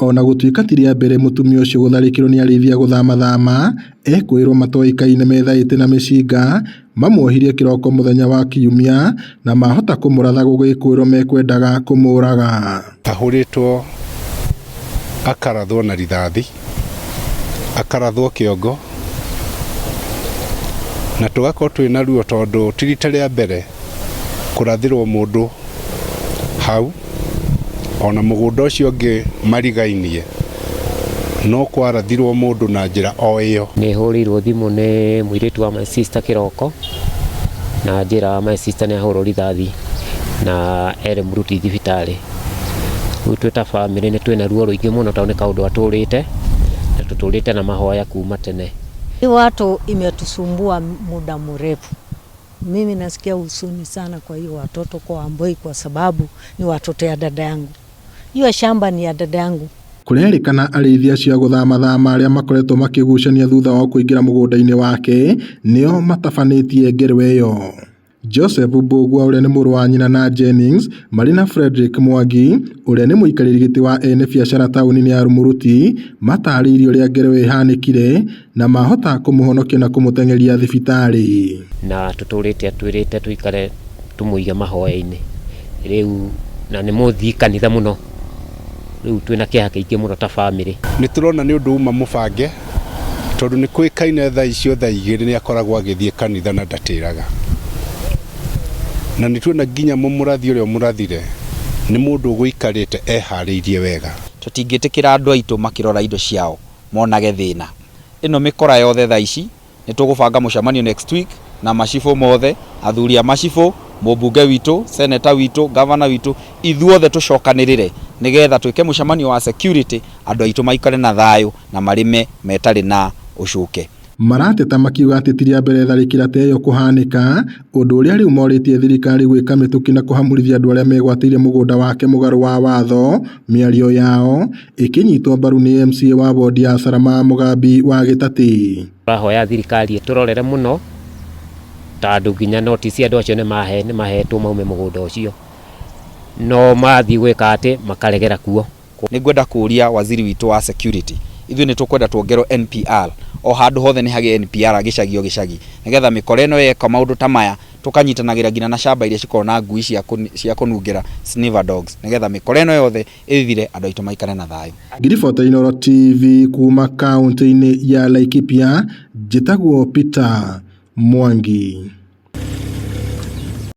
Ona gũtuĩka ti rĩa mbere mũtumia ũcio gũtharĩkĩrwo nĩ arĩithi a gũthamathama, ekwĩrwo matoĩkaine methaĩte na mĩcinga, mamuohirie kĩroko mũthenya wa kiumia na mahota kũmũratha gũgĩkwĩrwo mekwendaga kũmũraga. Ahũrĩtwo akarathwo na rithathi, akarathwo kĩongo, na tũgakorwo twĩna ruo tondũ ti rita rĩa mbere kũrathĩrwo mũndũ hau, ona mũgũnda ũcio ũngĩ marigainie no kwarathirwo mũndũ na njĩra o ĩyo. Nĩ hũrĩirwo thimũ nĩ mũirĩtu wa my sister kĩroko na anjĩra my sister nĩ ahũrwo rithathi na e Rĩmũruti thibitarĩ. Rĩu twĩ ta bamĩrĩ nĩ twĩna ruo rũingĩ mũno tondũ nĩ kaũndũ atũrĩte na tũtũrĩte na mahoya kuma tene. Hii watu imetusumbua muda mrefu. Mimi nasikia huzuni sana kwa hiyo watoto kwa Wambui kwa sababu ni watoto ya dada yangu. Hiyo shamba ni ya dada yangu. Kũrerĩkana arĩithi acio a gũthamathama arĩa makoretwo makĩgucania thutha wa kũingĩra mũgũnda-inĩ wake nĩo matabanĩtie ngerwa ĩyo. Joseph Mbugua ũrĩa nĩ mũrũ wa nyina na Jennings marĩ na Frederick Mwangi ũrĩa nĩ mũikarĩri gĩtĩ wa ene biacara taũni-inĩ ya Rumuruti matarĩirie ũrĩa ngerwa ĩhanĩkire na mahota kũmũhonokia na kũmũteng'eria thibitarĩ. Na tũtũrĩte atwĩrĩte tũikare tũmũige mahoya-inĩ rĩu na nĩ mũthii kanitha mũno rĩu twĩna kĩeha kĩingĩ mũno ta bamĩrĩ. Nĩ tũrona nĩ ũndũ uma mũbange tondũ nĩ kũĩkaine thaa icio thaa 2 nĩ akoragwo agĩthiĩ kanitha na ndatĩraga. Na nĩ tuona nginya mũmũrathi ũrĩa ũmũrathire nĩ mũndũ ũgũikarĩte eharĩirie wega. Tũtingĩtĩkĩra andũ aitũ makĩrora indo ciao monage thĩna. Ĩno mĩkora yothe thaa ici nĩ tũgũbanga mũcemanio next week na macibũ mothe, athuri a macibũ, mũmbunge witũ, senator witũ, governor witũ, ithuothe tũcokanĩrĩre nĩgetha twĩke mũcemanio wa security andũ aitũ maikare na thayũ na marĩme metarĩ na ũcuke. Marateta makiuga atĩ ti rĩa mbere tharĩkĩra ta ĩyo kũhanĩka, ũndũ ũrĩa rĩu morĩtie thirikari gwĩka mĩtũkĩ na kũhamũrithia andũ arĩa megwatĩire mũgũnda wake mũgarũ wa watho. Mĩario yao ĩkĩnyitwo mbaru nĩ MCA wa wodi ya Salama Mũgambi wa Gĩtatĩ. Tũrahoya thirikari ĩtũrorere mũno tondũ nginya notice andũ acio nĩ mahetwo maume mũgũnda ũcio no mathiĩ gwĩka atĩ makaregera kuo. Nĩ ngwenda kũũria waziri witũ wa security, ithuĩ nĩ tũkwenda tuongerwo NPR, o handũ hothe nĩ hagĩe NPR gĩcagi o gĩcagi, nĩgetha mĩkora ĩno yeka maũndũ ta maya tũkanyitanagĩra nginya na camba iria cikoragwo na ngui cia kũnungĩra sniffer dogs, nĩgetha mĩkora ĩno yothe ĩthire andũ aitũ maikare na thayũ. Ngiribota Inooro TV kuma kaunti-inĩ ya Laikipia, njĩtagwo Peter Mwangi.